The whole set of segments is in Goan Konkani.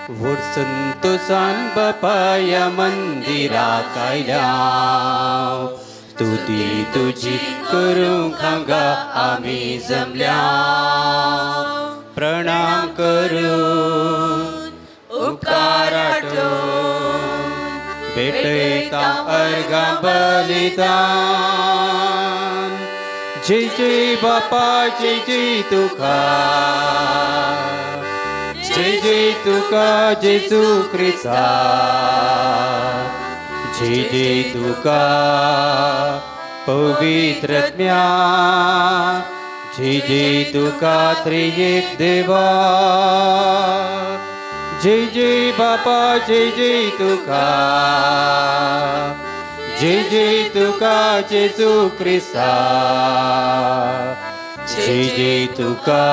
व्हड संतोषान बापाया मंदिराक आयल्या स्तुती तुजी करूंक हांगा आमी जमल्या प्रणाम करून उपकार आठोवन भेटयता अर्घां बलिदान जय जय बापा जय जय तुका जय जय तुका जेजू क्रिस्ता जय जय तुका पवित्र आत्म्या जय जय तुका त्रिएक देवा जय जय बापा जय जय तुका जय जय तुका जेजू क्रिस्ता जय जय तुका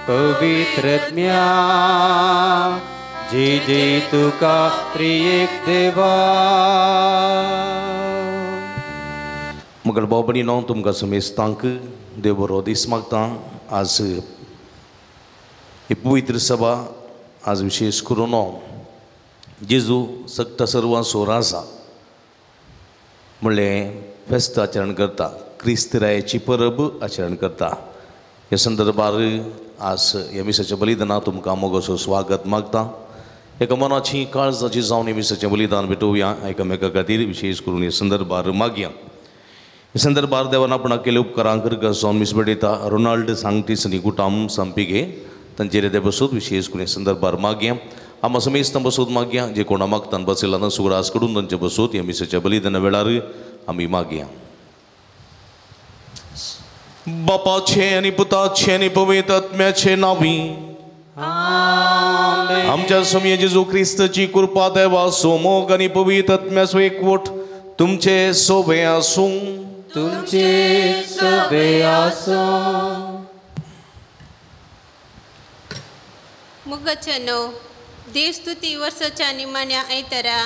पवित्र आत्म्या जय जय तुका त्रिएक देवा। मगळ भाव भयणीनो तुमकां समेस्तांक देव बरो दीस मागता। आज ही पवित्र सभा आज विशेष करून जेजू सगटा सर्वांचो राजा म्हणलें फेस्त आचरण करता, क्रिस्त रायाची परब आचरण करता। ह्या संदर्भार आज ह्या मिसाच्या बलिदानाक तुमकां मोगाचो स्वागत मागता। एका मनाची काळजाची जावन ह्या मिसाचें बलिदान भेटोवया एकामेका खातीर विशेष करून ह्या संदर्भार मागया। ह्या संदर्भार देवान आपणाक केले उपकारांक जावन मीस भेटयता रोनाल्ड सांगटीस आनी कुटाम संपिगे तांचेर ते बसूत विशेष करून ह्या संदर्भार मागया। आमा समेस्तां बसूत मागया जे कोणा मागतान बसयला ना सुग्रास कडून तांचे बसूत ह्या मिसाच्या बलिदाना वेळार आमी मागया। बापाचे आनी पुताचे आनी पवित्र आत्म्याचे नांवी आमच्या स्वामी जेजू क्रिस्ताची कृपा देवाचो मोग आनी पवित्र आत्म्याचो एकवट तुमचे सोबे आसूं। तुमचे सोबे आसूं। मुगचनो देवस्तुती वर्साच्या निमाण्या आयतारा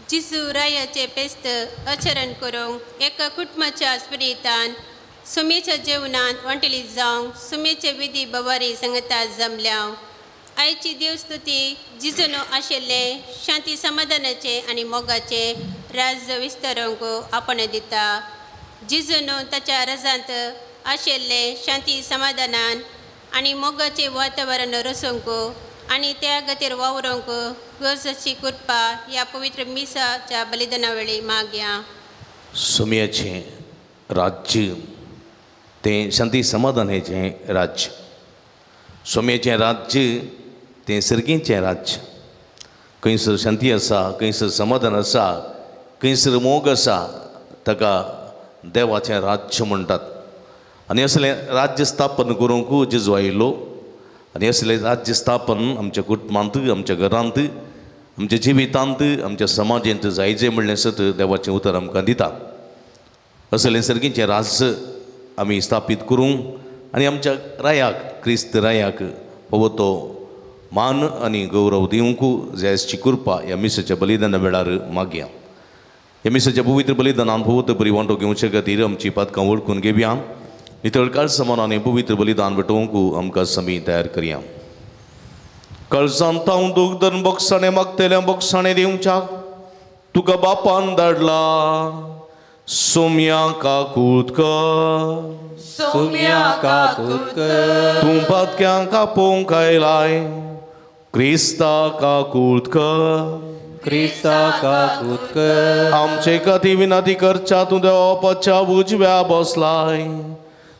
जेजू रायाचे फेस्त आचरण करूंक एका कुटुंबाच्या स्पिरितान सुमेच्या जेवणांत वांटली जावंक सुमेचे विधी बवारी संगता जमल्या। आयची देवस्तुती जिजूनो आशिल्ले शांती समाधानाचे आनी मोगाचे राज्य विस्तारूंक आपण दिता। जिजूनो ताच्या रजांत आशिल्ले शांती समाधानान आनी मोगाचे वातावरण रचूंक आनी त्या खातीर वावरूंक गरजेची कृपा ह्या पवित्र मिसाच्या बलिदाना वेळी मागया। सुम्याचें राज्य तें शांती समाधानाचें राज्य, सोम्याचें राज्य तें सर्गीचें राज्य। खंयसर शांती आसा, खंयसर समाधान आसा, खंयसर मोग आसा ताका देवाचें राज्य म्हणटात। आनी असलें राज्य स्थापन करूंक जेजू आयिल्लो आनी असलें राज्य स्थापन आमच्या कुटुंबांत, आमच्या घरांत, आमच्या जिवितांत, आमच्या समाजांत जायचें म्हणलें सत देवाचें उतर आमकां दिता। असलें सर्गीचें राज्य आमी स्थापीत करूंक आनी आमच्या रायाक क्रिस्त रायाक फावो तो मान आनी गौरव दिवंक जायची कृपा ह्या मिसाच्या बलिदाना वेळार मागया। ह्या मिसाच्या पवित्र बलिदानान फावो तो बरी वांटो घेवचे खातीर आमची पातकां वळखून घेवया। नितळ काळसामान आनी पवित्र बलिदान भेटोवंक आमकां समी तयार करया। काळजांत हांव दूख धरून बोगसाणें मागतल्या बोगसाणें दिवच्याक तुका बापान धाडला। सोम्या काकूत कर, सोम्या काकूत कर, तूं पातक्यांक आपोवंक आयलाय क्रिस्ता काकूत कर, क्रिस्ता काकूत कर। आमचे खातीर विनंती करच्या तूं देवाच्या उजव्या बसलाय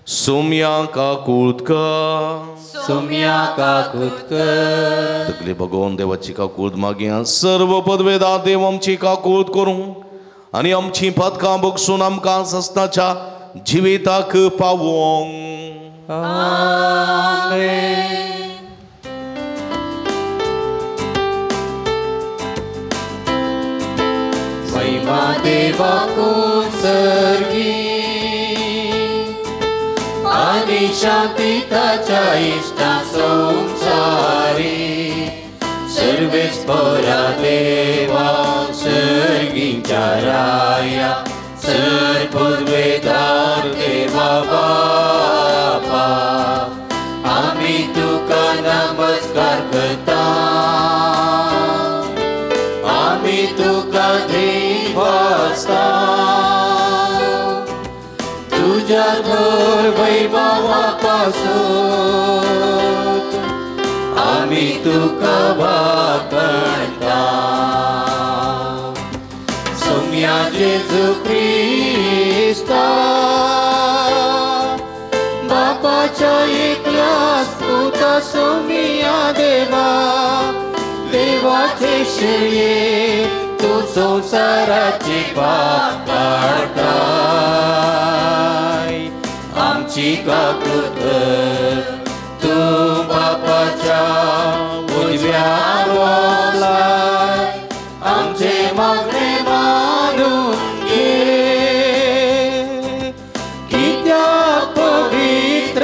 सोम्या काकूत कर, सोम्या काकूत कर। तकली भगवान देवाची काकूत मागया। सर्व पदवेदार देव आमची काकूत करूं आनी आमची पातकां बगसून आमकां सस्ताच्या जिविताक पावोवंक। आमेन। महिमा देवाकू सर्गी आनी शांती ताच्या इश्टा संसारी सर्वेच पोरा देवा सर्गीच्या राया सर पदवेदार देवा बापा आमी तुका नमस्कार करता। तुज्या थोर वैभवा पासून आमी तुका वाकणता. सोम्या जेजू क्रिस्ता बापाच्या एकल्याच पुता सोम्या देवा देवाचे शेळये तूं संवसाराचे पाप काडटाय आमची काकूत कर. तूं बापाच्या उजव्या बसलाय आमचे मागणे मानून घे. कित्याक पवित्र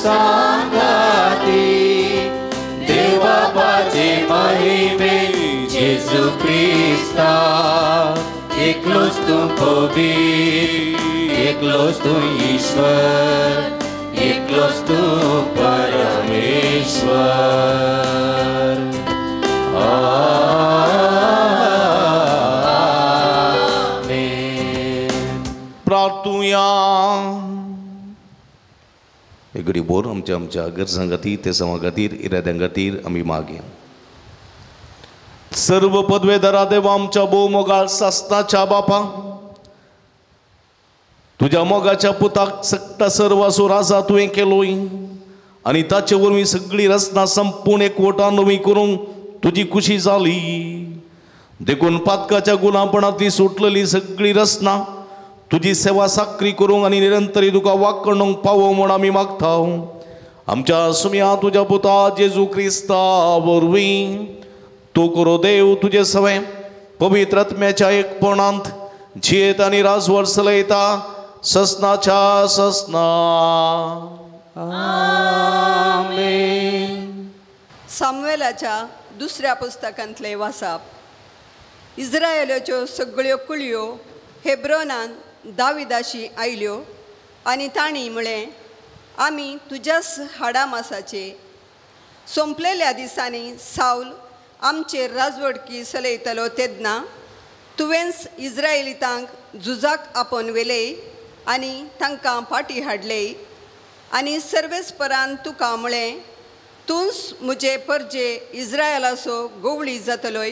सांगाती देवापाचे महिमे जेजू क्रिस्ता एकलोच तूं पवित्र एकलोच तूं ईश्वर एकलोच तूं परमेश्वर. आमेन. प्रार्थुया. एक बोर आमच्या आमच्या गरजां खातीर तेसांवा खातीर इराद्यां खातीर आमी मागया. सर्व पदवेदारा देवा आमच्या भोव मोगाळ सासनाच्या बापा तुज्या मोगाच्या पुताक सगळा सर्वासो राजा तुवें केलोय आनी ताचे वरवीं सगळी रचना संपूर्ण एकवटान नवी करूंक तुजी खुशी जाली. देखून पातकाच्या गुलामपणांतली सुटलेली सगळी रचना तुजी सेवा साकरी करूंक आनी निरंतरी तुका वाकणूंक पावो म्हूण आमी मागता. आमच्या सुम्या तुज्या पुता जेजू क्रिस्ता वरवीं तूं करो देव तुजे सवें पवित्र आत्म्याच्या एकपणांत जियेत आनी राजवट चलयता ससनाच्या ससना. आमेन. सामुएलाच्या दुसऱ्या पुस्तकांतले वासाप. इस्रायलाच्यो सगळ्यो कुळयो हेब्रोनान दाविदाशी आयल्यो आनी तांणी म्हळें आमी तुज्याच हाडा मासाचे. सोंपलेल्या दिसांनी सावल आमचेर राजवडकी चलयतलो तेन्ना तुवेंच इस्रायलितांक झुजाक आपोवन व्हेले आनी तांकां फाटीं हाडले आनी सर्वेस्परान तुका म्हळें तूंच म्हजे परजे इस्रायलाचो गोवळी जातलोय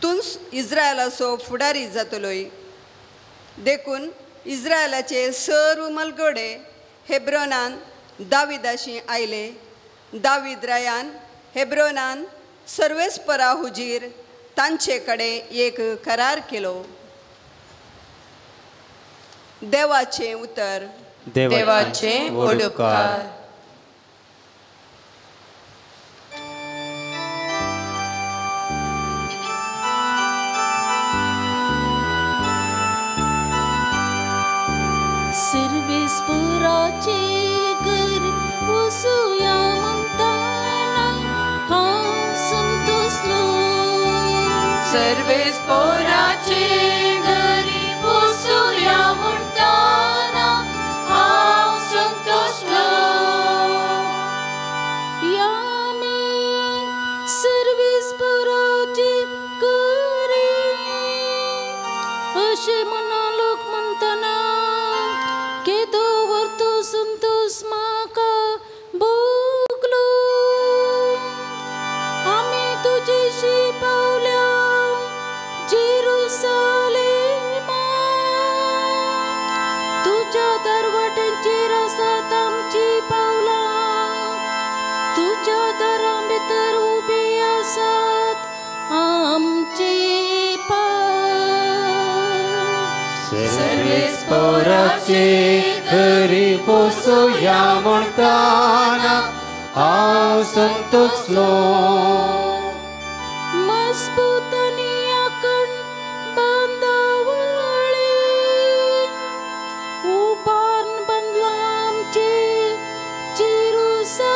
तूंच इस्रायलाचो फुडारी जातलोय. देखून इस्रायलाचे सर्व मलगडे हेब्रोनान दाविदाशी आयले. दावीद रायान हेब्रोनान सर्वेस्परा हुजीर तांचे कडेन एक करार केलो. देवाचें उतर. देवाचे उपकार. सर्वेस्पराचे घर वसुया म्हणताना हांव संतोसलो. सर्वेस्पराचे घरी वसुया म्हणताना हांव संतोसलो. या मी सर्वेस्पराचे घरी अशें म्हणा लोक म्हणतना केदो वर्तो संतोस म्हाका भोगलो. आमी तुजेशी पावल्या जेरुसलेमा तुज्या दरवट्यांचेर आसात आमची पावलां तुज्या दारां भितर उबी आसात आमची पांय. सर्वेस्पराचे घरी पोसोया म्हणताना हांव संतोसलो. मजबूत आनी आकण बांदावळी उबारून बांदलां आमचें जेरुसलेम.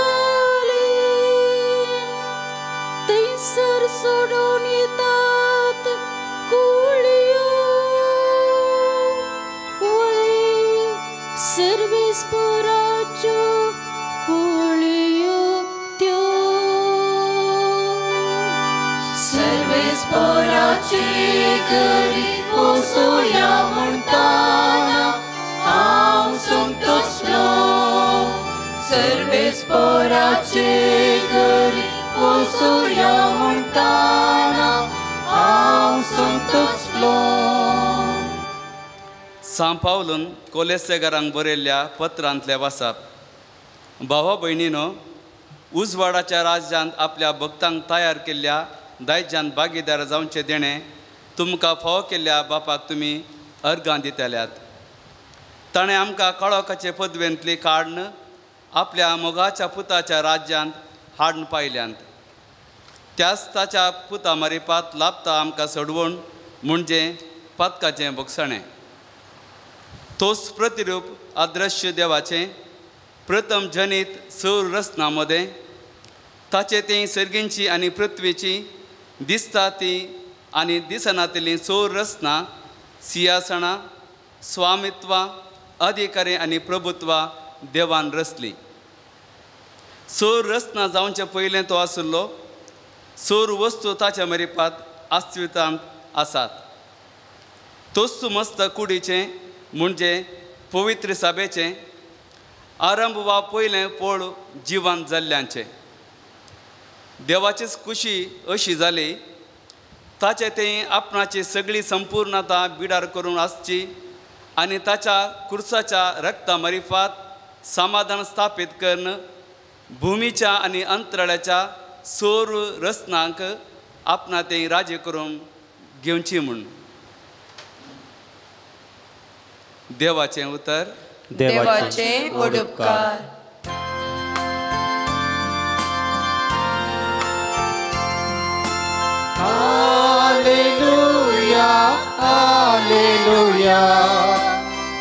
थंयसर सोडून येतात कुळयो वय सर्वेस्पराच्यो कुळयो त्यो. सर्वेस्पराचे घरी पोसोया म्हणताना हांव संतोसलो. सर्वेस्पोराचे घरी वचुया म्हणटाना हांव संतोसलो. सांव पावलून कोलेसेगारांक बरयल्ल्या पत्रांतले वासाप. भावा भयणीनो, उजवाडाच्या राज्यांत आपल्या भक्तांक तयार केल्ल्या दायज्यांत भागीदार जावचें देणें तुमकां फावो केल्ल्या बापाक तुमी अर्गां दितल्यात. ताणें आमकां काळोखाचे पदवेंतली काडून आपल्या मोगाच्या पुताच्या राज्यांत हाडून पायल्यांत. त्याच ताच्या पुता मारिपात लाभता आमकां सोडवण म्हणजे पातकाचें भोगसणें. तोच प्रतिरूप अदृश्य देवाचें प्रथम जनीत सौर रचना मदें ताचे ती सर्गींची आनी पृथ्वीची दिसता ती आनी दिसनातली सौर रचना सिंहासनां स्वामित्वां अधिकारी आनी प्रभुत्वां देवान रचली. सौर रचना जावचे पयलें तो आशिल्लो. सौर वस्तू ताच्या मरिपात अस्तित्वांत आसात. तोच मस्त कुडीचें म्हणजे पवित्र सभेचें आरंभ वा पयलें पोळ जिवन जाल्ल्यांचें. देवाचीच खुशी अशी जाली ताचें तें आपणाची सगळी संपूर्णता बिडार करून आसची आनी ताच्या कुर्साच्या रक्ता मारिफात समाधान स्थापीत करून भुमीच्या आनी अंतराळाच्या सौर रचनांक आपणा तें राज्य करून घेवची म्हूण. देवाचें उतर. देवाचे उपकार. Hallelujah, hallelujah,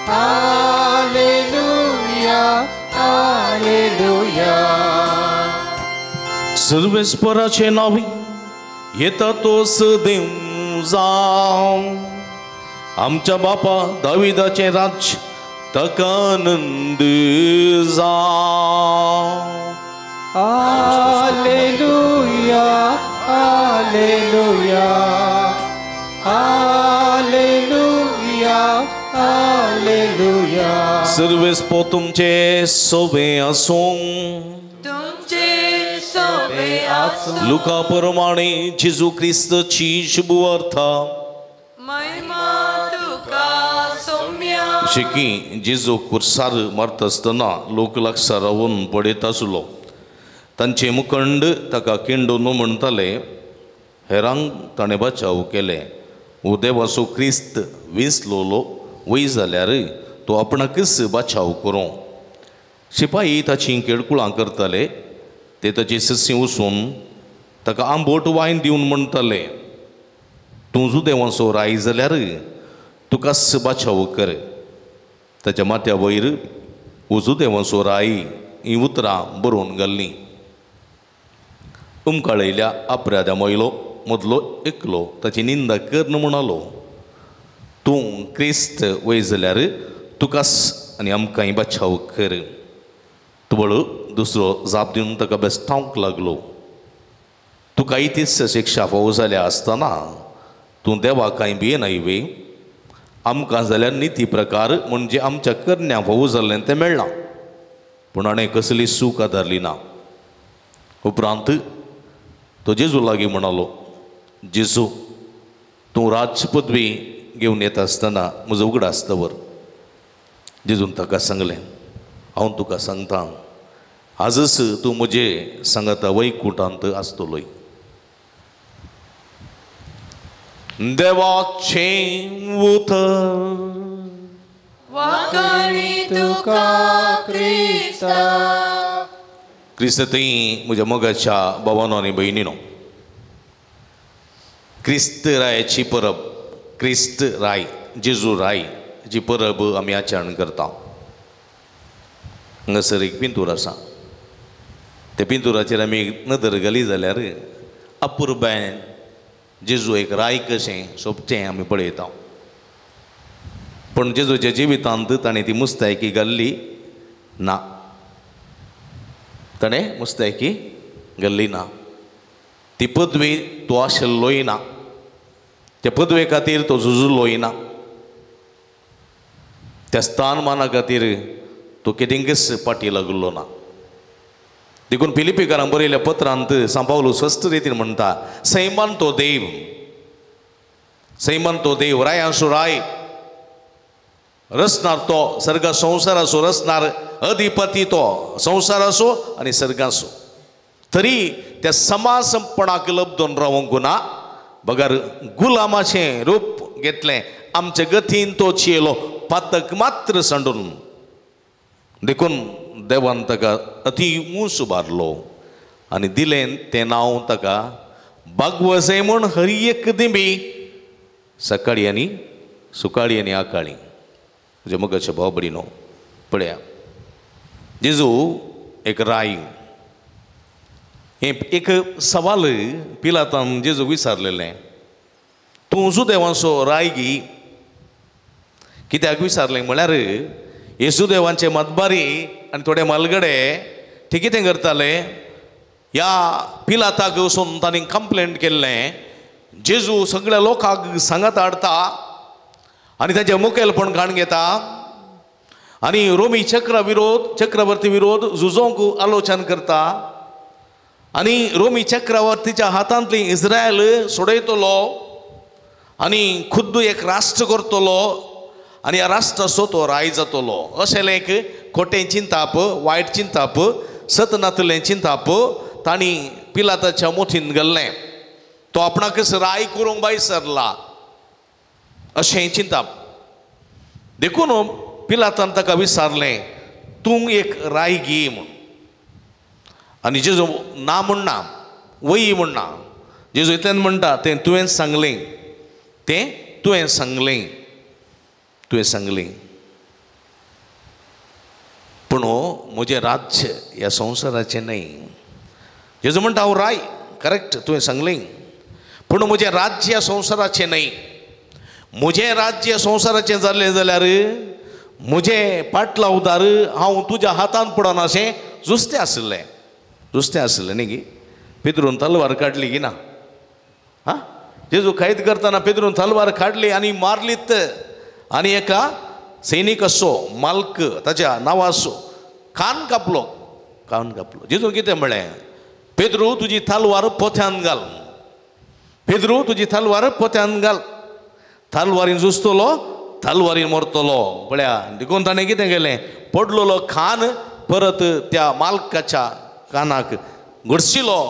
hallelujah, hallelujah. सर्वेस्पराचे नांवी येता तोच देव जावं. आमच्या बापा दाविदाचें राज्य ताका आनंद जावं. Hallelujah, hallelujah, hallelujah, hallelujah. सर्वेस्पो तुमचे सोबे आसूं. तुमचे सोबे आसूं. लुका प्रमाणे जेजू क्रिस्ताची शुभवार्ता. महिमा तुका सोम्या. शेकी जेजू कुर्सार मारता आसतना लोक लागसार रावन पळयत आसलो. तांचे मुखंड ताका किंडोन म्हणटाले, हेरांक ताणें बचाव केले. ओ देवाचो क्रिस्त विसलोलो वय जाल्यार तो आपणाकच बचाव करूं. शिपाई ताची केळकुळां करताले. ते ताची ससी वचून ताका आंबोट वायन दिवन म्हणटाले, तूं जुदेवांचो राय जाल्यार तुकाच बचाव कर. ताच्या माथ्या वयर उजुदेवांचो राय हीं उतरां बरोवन घाल्लीं. उमकाळयल्या अपराध्या मयलो मदलो एकलो ताची निंदा कर म्हणालो, तूं क्रिस्त वय जाल्यार तुकाच आनी आमकांय बचाव कर. तुबळ दुसरो जाप दिवन ताका बेस्टावंक लागलो, तुका तीच शिक्षा फावो जाल्या आसतना तूं देवाक कांय भियेनाय वे? आमकां जाल्यार निती प्रकार म्हणजे आमच्या करण्या फावो जाल्लें तें मेळ्ळां, पूण हाणें कसली सूख आदारली ना. उपरांत तो जेजू लागीं म्हणालो, जेजू तूं राज पदवी घेवन येता आसतना म्हजो उगडास दवर. जेजून ताका सांगलें, हांव तुका सांगता, आजच तूं म्हजे सांगाता वैकुटांत आसतलोय. देवाचें उतर. वाखाणी तुका क्रिस्ता. क्रिस्तथंय म्हज्या मोगाच्या भावानो आनी भयणीनो, क्रिस्त रायाची परब, क्रिस्त राय जेजू राय जी परब आमी आचरण करता. हांगासर एक पिंतूर आसा. त्या पिंतुराचेर आमी नदर घाली जाल्यार अपुरबायेन जेजू एक राय कशें सोबचें आमी पळयता. पूण जेजूच्या जिवितांत ताणें ती मुस्तायकी घाल्ली ना. ताणें मुस्तायकी घाल्ली ना. ती पदवी तो आशिल्लोय ना. त्या पदवे खातीर तो झुजुल्लोय ना. त्या स्थानमाना खातीर तो कितेंकच फाटी लागलो ना. देखून फिलिपीकारांक बरयल्या पत्रांत सांव पावलू स्पश्ट रितीन म्हणटा, सैमान तो देव, सैमान तो देव, रायांसो राय, रचणार तो सर्ग संवसाराचो रचणार अधिपती तो संवसाराचो आनी सर्गाचो, तरी त्या समासपणाक लब्दून रावंक ना बगर गुलामाचें रूप घेतलें, आमचे गतीन तो चेलो पातक मात्र सांडून. देखून देवान ताका अती ऊंच उबारलो आनी दिलें तें नांव ताका बागवसें म्हूण हर एक दिंबी सकाळी आनी सुकाळी आनी आकाळी. म्हज्या मोगाच्या भाव भयणीनो, पळया जेजू एक राय. हें एक सवाल पिलातान जेजूक विचारलेलें, तूं जुदेवांचो राय गी? कित्याक विचारलें म्हळ्यार येसुदेवांचे मतबारी आनी थोडे मालगडे ते कितें करताले, ह्या पिलाताक वचून तांणी कंप्लेंट केल्लें, जेजू सगळ्या लोकांक सांगात हाडटा आनी तांचें मुखेलपण काण घेता आनी रोमी चक्रवर्ती विरोध झुजोवंक आलोचन करता आनी रोमी चक्रवर्तीच्या हातांतली इस्रायल सोडयतलो आनी खुद्द एक राष्ट्र करतलो आनी ह्या राष्ट्राचो तो राय जातलो. अशें एक खोटें चिंताप, वायट चिंताप, सत नातलें चिंताप तांणी पिलाताच्या मोठीन घाल्लें. तो आपणाकच राय करूंक भायर सरला अशें चिंताप. देखून पिलातान ताका विचारलें, तूं एक राय गी म्हूण. आनी जेजू ना म्हणना, वय म्हणना, जेजू इतल्यान म्हणटा तें तुवें सांगलें, तें तुवें सांगलें, तुवें सांगलें, पूण म्हजें राज्य ह्या संवसाराचें न्हय. जेजू म्हणटा हांव राय, करेक्ट, तुवें सांगलें, पूण म्हजें राज्य ह्या संवसाराचें न्हय. म्हजें राज्य संवसाराचें जाल्लें जाल्यार म्हजें पाटलावदार हांव तुज्या हातान पडना अशें जुस्तें आशिल्लें, जुस्तें आशिल्लें न्ही गी. पेद्रून तलवार काडली की ना? हां, जेजू कैद करतना पेद्रून तलवार काडली आनी मारलीत आनी एका सैनिकाचो मालक ताच्या नांवाचो कान कापलो, कान कापलो. जेजून कितें म्हळें, पेद्रू तुजी तलवार पोथ्यान घाल, पेद्रू तुजी तलवार पोथ्यान घाल, तलवारीन झुजतलो, तलवारीन मरतलो. पळया, देखून ताणें कितें केलें, पडलेलो खान परत त्या मालकाच्या कानाक घडशिलो,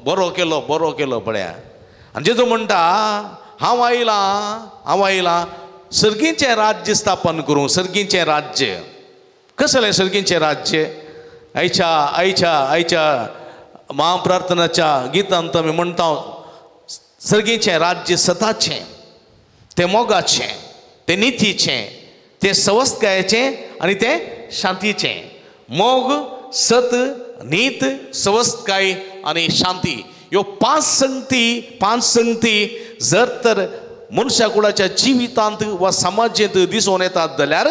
बरो केलो, बरो केलो. पळया, आनी जेजू म्हणटा हांव आयलां, हांव आयलां सर्गीचें राज्य स्थापन करूं. सर्गीचें राज्य कसलें? सर्गीचें राज्य आयच्या आयच्या आयच्या महाप्रार्थनाच्या गितांत आमी म्हणटा, सर्गीचें राज्य सताचें, तें मोगाचें, तें नितीचें, तें सवस्तकायेचें आनी तें शांतीचें. मोग, सत, नीत, सवस्तकाय आनी शांती ह्यो पांच संगती, पांच संगती जर तर मनशा कुळाच्या जिवितांत वा समाजेंत दिसून येतात जाल्यार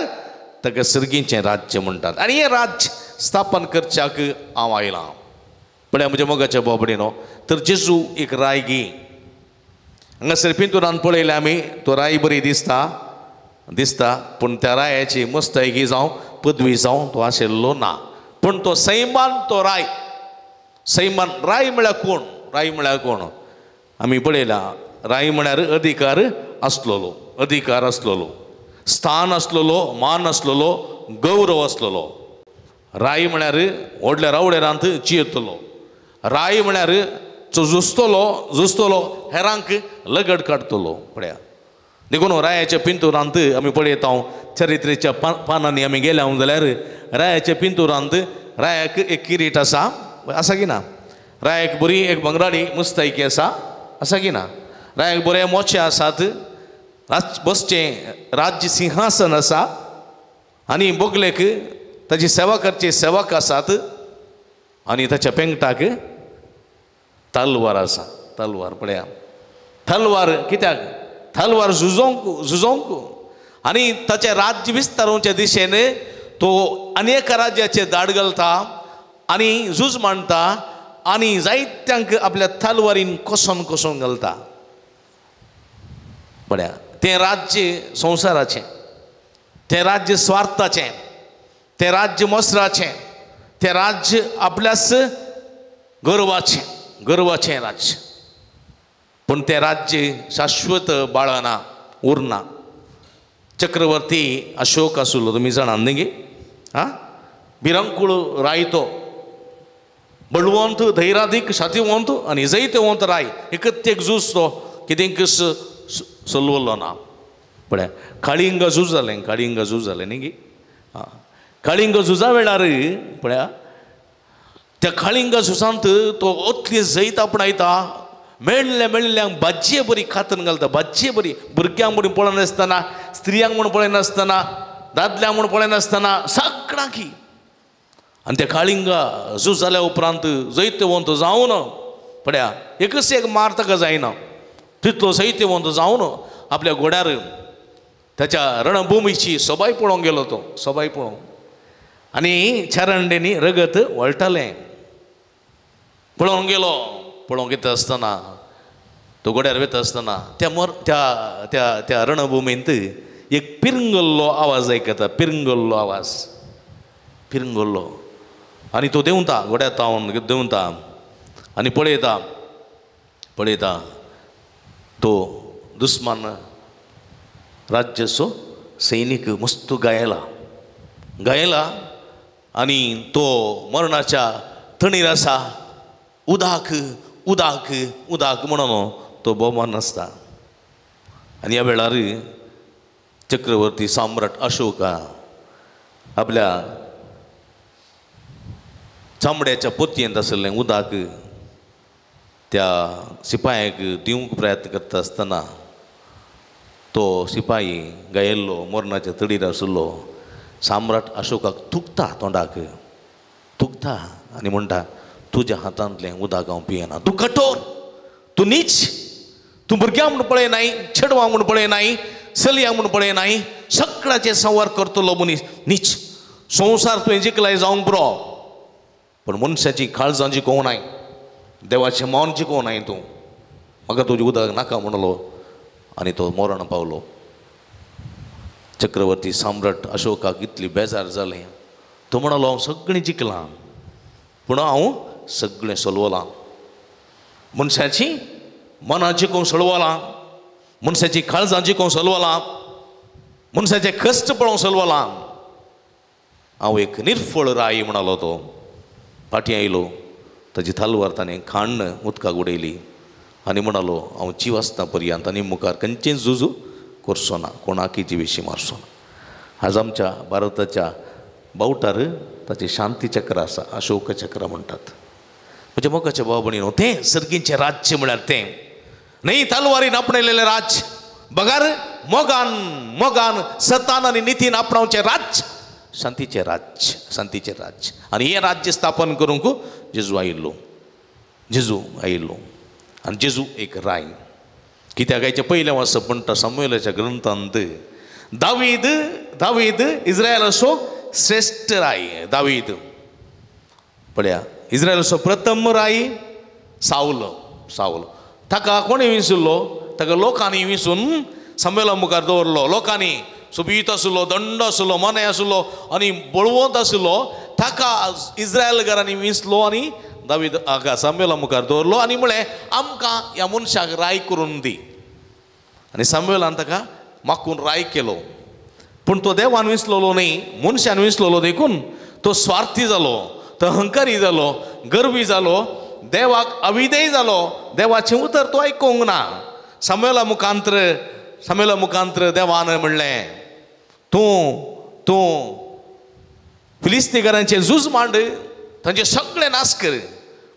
ताका सर्गीचें राज्य म्हणटात. आनी हें राज्य स्थापन करच्याक हांव आयलां. पळया म्हज्या मोगाच्या बाबडीनो, तर जेजू एक रायगी. हांगासर पिंतुरान पळयलें आमी, तो राय बरी दिसता दिसता, पूण त्या रायाची मस्तायकी जावं पदवी जावं तो आशिल्लो ना. पूण तो सैमान तो राय, सैमान राय म्हळ्यार कोण? राय म्हळ्यार कोण? आमी पळयला, राय म्हळ्यार अधिकार आसलेलो, अधिकार आसलेलो, स्थान आसलेलो, मान आसलेलो, गौरव आसलेलो. राय म्हळ्यार व्हडल्या रावळेरांत जियेतलो, राय म्हळ्यार झुजतलो, झुजतलो हेरांक लगड काडटलो. पळया, देखून रायाच्या पिंतुरांत आमी पळयता, चरित्रेच्या पानांनी आमी गेल्या जाल्यार रायाच्या पिंतुरांत रायाक एक किरीट आसा, आसा की ना? रायाक बरी एक बंगराडी मुस्तायकी आसा, आसा की ना? रायाक बरे मोचे आसात, बसचें राज्य सिंहासन आसा आनी बोगलेक ताची सेवा करचे सेवक आसात आनी ताच्या पेंगटाक तलवार आसा. तलवार पळया, तलवार कित्याक? तलवार झुजोवंक, झुजोवंक. आनी ताचें राज्य विस्तारोवच्या दिशेन तो अनेक राज्याचे दाड घालता आनी झूज मांडटा आनी जायत्यांक आपल्या तलवारीन कोसोन कोसोन घालता. पळया, तें राज्य संवसाराचें, तें राज्य स्वार्थाचें, तें राज्य मोसराचें, तें राज्य आपल्याच गर्वाचें, गर्वाचें राज्य. पूण तें राज्य शाश्वत बाळना, उरना. चक्रवर्ती अशोक आसलो, तुमी जाणात न्ही गे? आं, भिरांकूळ राय तो, बळवंत, धैरादीक, शातीवंत आनी जैतवंत राय. एकच एक झूज तो कितेंक सलवलो ना. पळय काळिंग झूज जालें, काळिंग झूज जालें न्ही गे? आं, काळिंग झुजा वेळार पळया त्या काळिंग झुजांत तो अतली जैत आपणायता, मेळिल्ल्या मेळिल्ल्यांक भाजये बरी खातन घालता, भाजये बरी, भुरग्यांक म्हणून पळयनासतना, स्त्रियांक म्हूण पळयनासतना, दादल्यांक म्हूण पळयनासतना, सगळ्यांकी. आनी त्या काळिंगा झूज जाल्या उपरांत जैतवंत जावन पळया एकच एक मार ताका जायना, तितलो जैतवंत जावन आपल्या घोड्यार ताच्या रणभुमीची सोबाय पळोवंक गेलो तो, सोबाय पळोवंक. आनी चारंडेनी रगत वळटालें. पळोवंक गेलो, पळोवंक येता आसतना तो घोड्यार वता आसतना त्या मर त्या त्या त्या रणभुमींत एक पिरंगल्लो आवाज आयकता, पिरंगल्लो आवाज, पिरंगल्लो. आनी तो देंवता, घोड्यार तावन देंवता आनी पळयता, पळयता तो दुस्मान राज्याचो सैनीक मस्त गायला, गायला. आनी तो मरणाच्या तणीर आसा, उदाक उदाक उदाक म्हणून तो भोवमान आसता. आनी ह्या वेळार चक्रवर्ती सम्राट अशोका आपल्या चामड्याच्या पोतयेंत आशिल्लें उदक त्या सिपायाक दिवंक प्रयत्न करता आसतना तो सिपाही गायल्लो, मरणाच्या तडीर आशिल्लो सम्राट अशोकाक थुकता, तोंडाक थुकता आनी म्हणटा, तुज्या हातांतलें उदक हांव पियेना, तूं कठोर, तूं नीच, तूं भुरग्यांक म्हूण पळयनाय, चेडवां म्हूण पळयनाय, चलयांक म्हूण पळयनाय, सगळ्याचें संवार करतलो मनीस नीच. संवसार तुवें जिखलाय जावंक पुरो, पूण मनशाची काळजां जिखोवंक नाय, देवाचें मन जिखोवंक नाय तूं, म्हाका तुजें उदक नाका म्हणलो. आनी तो मरण पावलो. चक्रवर्ती सम्राट अशोकाक इतली बेजार जालें, तो म्हणलो हांव सगळें जिखलां, पूण हांव सगळें सोलवलां, मनशाची मनां जिखोवंक सोलवलां, मनशाची काळजां जिखोवंक सोलवलां, मनशाचे कश्ट पळोवंक सोलवलां, हांव एक निर्फळ राय म्हणालो. तो फाटीं आयलो, ताजी तलवार ताणें खाण उदकाक उडयली आनी म्हणालो, हांव जीव आसता पर्यंत आनी मुखार खंयचें झुजू करचो ना, कोणाकय जिवेशी मारचो ना. आज आमच्या भारताच्या बावटार ताचें शांती चक्र आसा, अशोक चक्र म्हणटात. म्हज्या मोगाच्या भाव भयणीनो, तें सर्गीचें राज्य म्हळ्यार तें न्ही तलवारीन आपणायलेलें राज्य, बगर मोगान मोगान सतान आनी नितीन आपणावचें राज्य, शांतीचें राज्य, शांतीचें राज्य. आनी हें राज्य स्थापन करूंक जेजू आयिल्लो, जेजू आयिल्लो. आनी जेजू एक राय. कित्याक हाचें पयलें वाचप म्हणटा सामुएलाच्या ग्रंथांत, दावीद, दावीद इस्रायलाचो श्रेश्ठ राय दावीद. पळया इस्रायलाचो प्रथम राय सावल, सावल ताका कोणें विसरलो, ताका लोकांनी विसून सामुएला मुखार दवरलो. लोकांनी सोबीत आशिल्लो, दंड आशिल्लो, मनाय आशिल्लो आनी बळवंत आशिल्लो, ताका इस्रायल घरांनी विसलो आनी दावीद हाका सामुएला मुखार दवरलो आनी म्हळें, आमकां ह्या मनशाक राय करून दी. आनी सामुएलान ताका माकून राय केलो. पूण तो देवान विसलोलो न्ही, मनशान विसलोलो, देखून तो स्वार्थी जालो, तो अहंकारी जालो, गर्वी जालो, देवाक अविधेय जालो, देवाचें उतर तो आयकूंक ना. सामुएला मुखांत्र, सामुएला मुखांत्र देवान म्हणलें, तूं तूं फिलिस्तीकारांचें झूज मांड, तांचे सगळे नाश कर,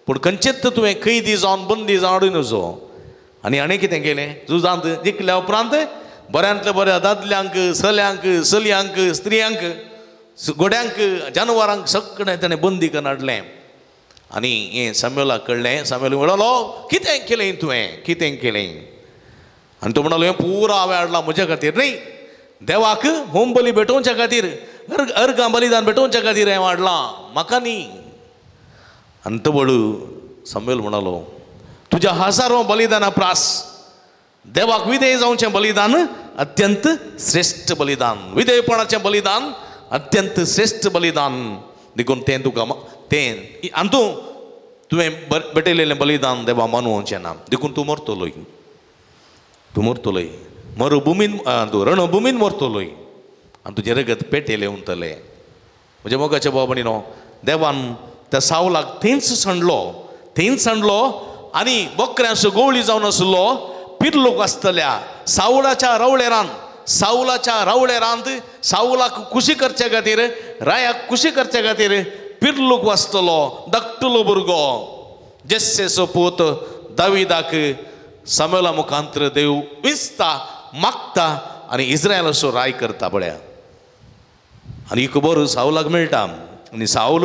पूण खंयचेच तुवें कैदी जावन बंदी जावन हाडून वचो. आनी हाणें कितें केलें, झुजांत जिखल्या उपरांत बऱ्यांतल्या बऱ्या दादल्यांक, चल्यांक, चलयांक, स्त्रियांक, घोड्यांक, जानवरांक सगळें ताणें बंदी करून हाडलें. आनी हें सामुएलाक कळ्ळें. सामुएल म्हणलो, कितें केलें तुवें, कितें केलें? आनी तो म्हणलो, हें पुरो हांवें हाडलां म्हज्या खातीर न्ही, देवाक होम बली भेटोवच्या खातीर, अर्गां बलिदान भेटोवच्या खातीर हांवें हाडलां, म्हाका न्ही. आनी तवळ सामुएल म्हणालो, तुज्या हजारो बलिदाना प्रास देवाक विधेय जावचें बलिदान अत्यंत श्रेश्ठ बलिदान, विधेयपणाचें बलिदान अत्यंत श्रेश्ठ बलिदान, देखून तें तुका तें आनी तूं तुवें भेटयलेलें बलिदान देवा मानवचें ना, देखून तूं मरतलोय, तूं मरतलोय, मरुभुमीन तूं रणभुमीन मरतलोय आनी तुजें रगत पेटेलें उरतलें. म्हज्या मोगाच्या भाव भयणीनो, देवान त्या सावलाक थंयच सांडलो, थंयच सांडलो आनी बोकऱ्यांचो गोवळी जावन आसलो पिर्लोक आसतल्या सावलाच्या रावळेरान, सावलाच्या रावळेरांत सावलाक खुशी करच्या खातीर, रायाक खुशी करच्या खातीर पिर्लूक वाचतलो धाकटुलो भुरगो जेस्सेचो पूत दाविदाक सामुएला मुखांतर देव विंचता, मागता आनी इस्रायलाचो राय करता. पळया, आनी ही खबर सावलाक मेळटा आनी सावल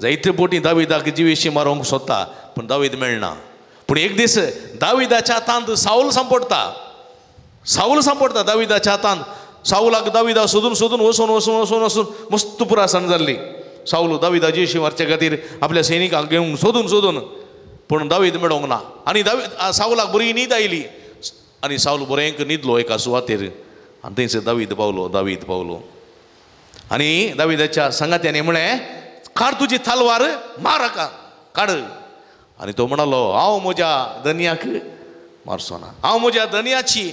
जायते बोटी दाविदाक जिवेशी मारूंक सोदता पूण दावीद मेळना. पूण एक दीस दाविदाच्या हातांत सावल सांपडटा, सावल सांपडटा दाविदाच्या हातांत. सावलाक दाविदा सोदून सोदून वचून वचून वचून वचून मस्त पुरासण जाल्ली. सावल दाविदा जिवेशी मारचे खातीर आपल्या सैनिकांक घेवन सोदून सोदून, पूण दावीद मेळोंक ना. आनी दावीद सावलाक बरी न्हीद आयली आनी सावल बरें न्हिदलो एका सुवातेर आनी थंयसर दावीद पावलो, दावीद पावलो आनी दाविदाच्या सांगात्यानी म्हळें, काड तुजी तलवार, मार हाका, काड. आनी तो म्हणालो, हांव म्हज्या धनयाक मारचो ना, हांव म्हज्या धनयाची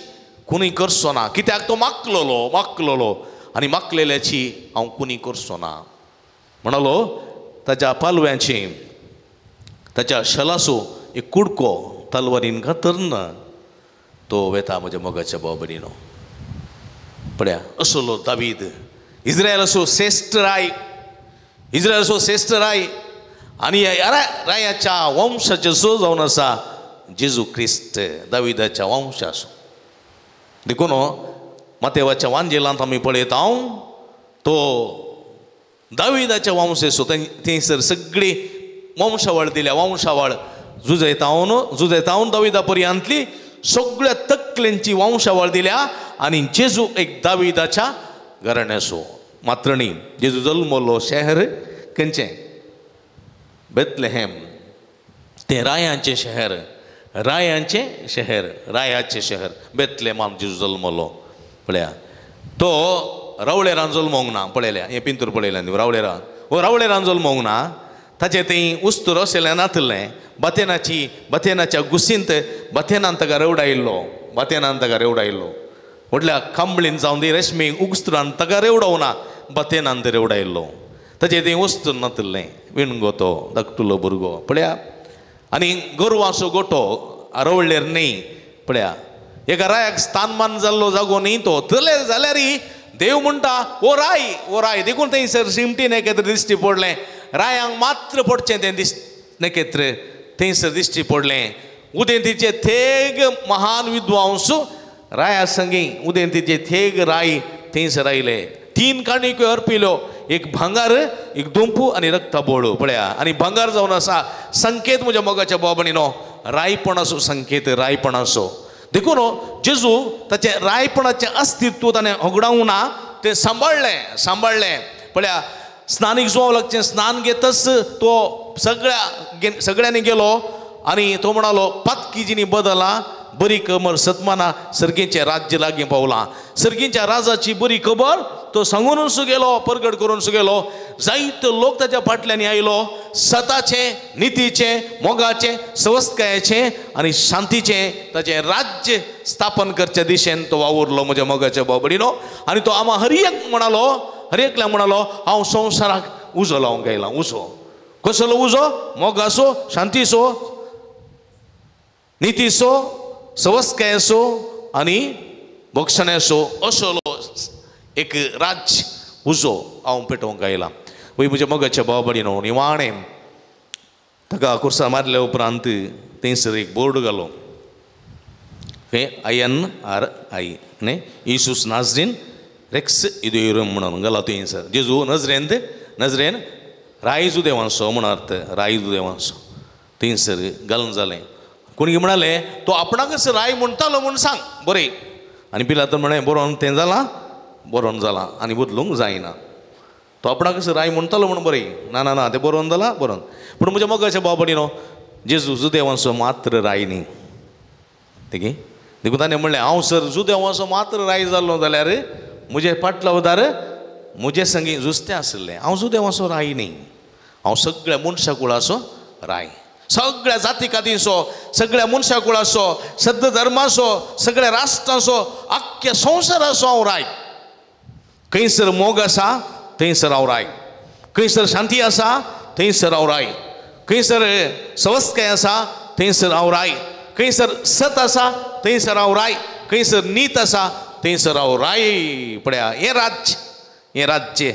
कुनी करचो ना, कित्याक तो माकलोलो, माकलोलो आनी माकलेल्याची हांव कुनी करचो ना. म्हणालो ताच्या पालव्यांची, ताच्या शलासो एक कुडको तलवारीन कातरन तो वेता म्हज्या मोगाच्या भाव भयणीनो. पळया, असलो दावीद इस्रायलाचो श्रेश्ठ राय, इस्रायलाचो श्रेश्ठ राय आनी ह्या रायाच्या वंशाचो सो जावन आसा जेजू क्रिस्त, दाविदाच्या वंशाचो. देखून मातेवाच्या वांजेलांत आमी पळयता तो दाविदाच्या वंशेचो, थंयसर सगळी वंशावळ दिल्या, वंशावळ जुजयतावन जुजयतावन दाविदा पर्यंतली सगळ्या तकलेंची वंशावळ दिल्या आनी जेजू एक दाविदाच्या घराण्याचो. मात्र न्ही, जेजू जल्मलो शहर खंयचें? बेतलेहेम. तें रायांचें शहर, रायांचें शहर, रायाचें शहर बेतलेमान जेजू जल्मलो. पळया, तो रावळेरान जल्मोंक ना. पळयल्या हें पिंतूर पळयल्या न्ही, रावळेरान, हो रावळेरान जल्मोंक ना. ताचें थंय उस्तूर असलें नातलें, बातेनाची, बातेनाच्या गुसींत बातेनान ताका रेवडायिल्लो, बातेनान ताका रेवडायिल्लो. व्हडल्या कांबळीन जावन ती रेशमी उस्तुरान ताका रेवडावना, बातेनान ते रेवडायिल्लो. ताचें थंय वस्तू नातलें, विणगो तो धाकटुलो भुरगो. पळया, आनी गोरवांचो गोठो रवळ्ळेर न्ही. पळया, एका रायाक स्थानमान जाल्लो जागो न्ही तो, तले जाल्यार देव म्हणटा ओ राय, ओ राय. देखून थंयसर शिमटी नखेत्र दिश्टी पडलें, रायांक मात्र पडचें तें दिस नखेत्र थंयसर दिश्टी पडलें. उदेंतीचे थेग महान विद्वांस राया संगी उदेंतीचे थेग राय थंयसर आयले. 3 काणक्यो अर्पिल्यो, एक भांगार, एक दोंपू आनी रक्ताबोळ. पळया, आनी भांगार जावन आसा संकेत म्हज्या मोगाच्या भाव भयणीनो, रायपणाचो संकेत, रायपणाचो. देखून जेजू ताचें रायपणाचें अस्तित्व ताणें होगडावंक ना, तें सांबाळ्ळें, सांबाळ्ळें. पळया, स्नानीक जुवांव लागचें स्नान घेतच तो सगळ्या सगळ्यांनी गेलो आनी तो म्हणालो, पातकी जिणी बदला, बरी खबर सतमाना सर्गीचें राज्य लागीं पावलां. सर्गीच्या राजाची बरी खबर तो सांगूनच गेलो, परगट करूनच गेलो. जायते लोक ताच्या फाटल्यान आयलो, सताचें, नितीचें, मोगाचें, सवस्तकायेचें आनी शांतीचें ताचें राज्य स्थापन करच्या दिशेन तो वावुरलो म्हज्या मोगाच्या भाव भयणीनो. आनी तो आमा हर एक म्हणालो, हर एकल्या म्हणालो, हांव संवसाराक उजो लावंक आयला. उजो कसलो उजो? मोगाचो, शांतीचो, नितीचो, सवस्तकायेचो आनी भक्षण्याचो असलो एक राज्य उजो हांव पेटोवंक आयला. वय म्हज्या मोगाच्या भाव भयणीनो, निवाणें ताका खुर्सा मारल्या उपरांत थंयसर एक बोर्ड घालो, हे INRI न्ही, इसूस नाजरीन रेक्स इदुयरम म्हणून घाला थंयसर. जेजू नजरेंत, नजरेन राय जुदेवांचो म्हण अर्थ, राय जुदेवांचो थंयसर घालून जालें. कोणी म्हणाले तो आपणाकच राय म्हणटालो म्हूण सांग बरें. आनी पिलातर म्हळें बरोवन तें जालां, बरोवन जालां आनी बदलूंक जायना. तो आपणाकच राय म्हणटालो म्हूण बरें, ना ना ना तें बरोवन जालां, बरोवन. पूण म्हज्या मोगाच्या भाव भयणीनो, जेजू जुदेवांचो मात्र राय न्ही, तेगी देखून ताणें म्हणलें, हांव सर जुदेवांचो मात्र राय जाल्लो जाल्यार म्हजे पाटलावदार म्हजे संगी जुस्तें आशिल्लें. हांव जुदेवांचो राय न्ही, हांव सगळ्या मनशा कुळाचो राय. सगळ्या जाती कातींचो, सगळ्या मनशा कुळाचो, सद्द धर्माचो, सगळ्या राष्ट्रांचो, आख्ख्या संवसाराचो हांव राय. खंयसर मोग आसा थंयसर हांव राय, खंयसर शांती आसा थंयसर हांव राय, खंयसर सवस्तकाय आसा थंयसर हांव राय, खंयसर सत आसा थंयसर हांव राय, खंयसर नीत आसा थंयसर हांव राय. पळया हें राज्य, हें राज्य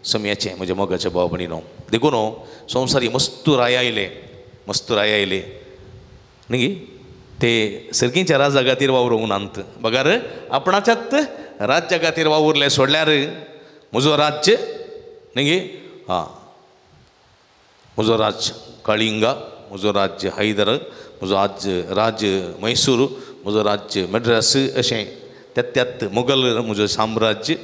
सम्याचें म्हज्या मोगाच्या भाव भयणीनो. देखून संवसारी मस्तू राय आयले, मस्तू राय आयले न्ही, ते सर्गींच्या राजा खातीर वावरूंक नात, बगर आपणाच्याच राज्या खातीर वावुरले सोडल्यार म्हजो राज्य न्ही, आं म्हजो राज्य कळिंगा, म्हजो राज्य हैदर, म्हजो राज्य मैसूर, म्हजो राज्य मद्रास, अशें त्यात मुगल म्हजो साम्राज्य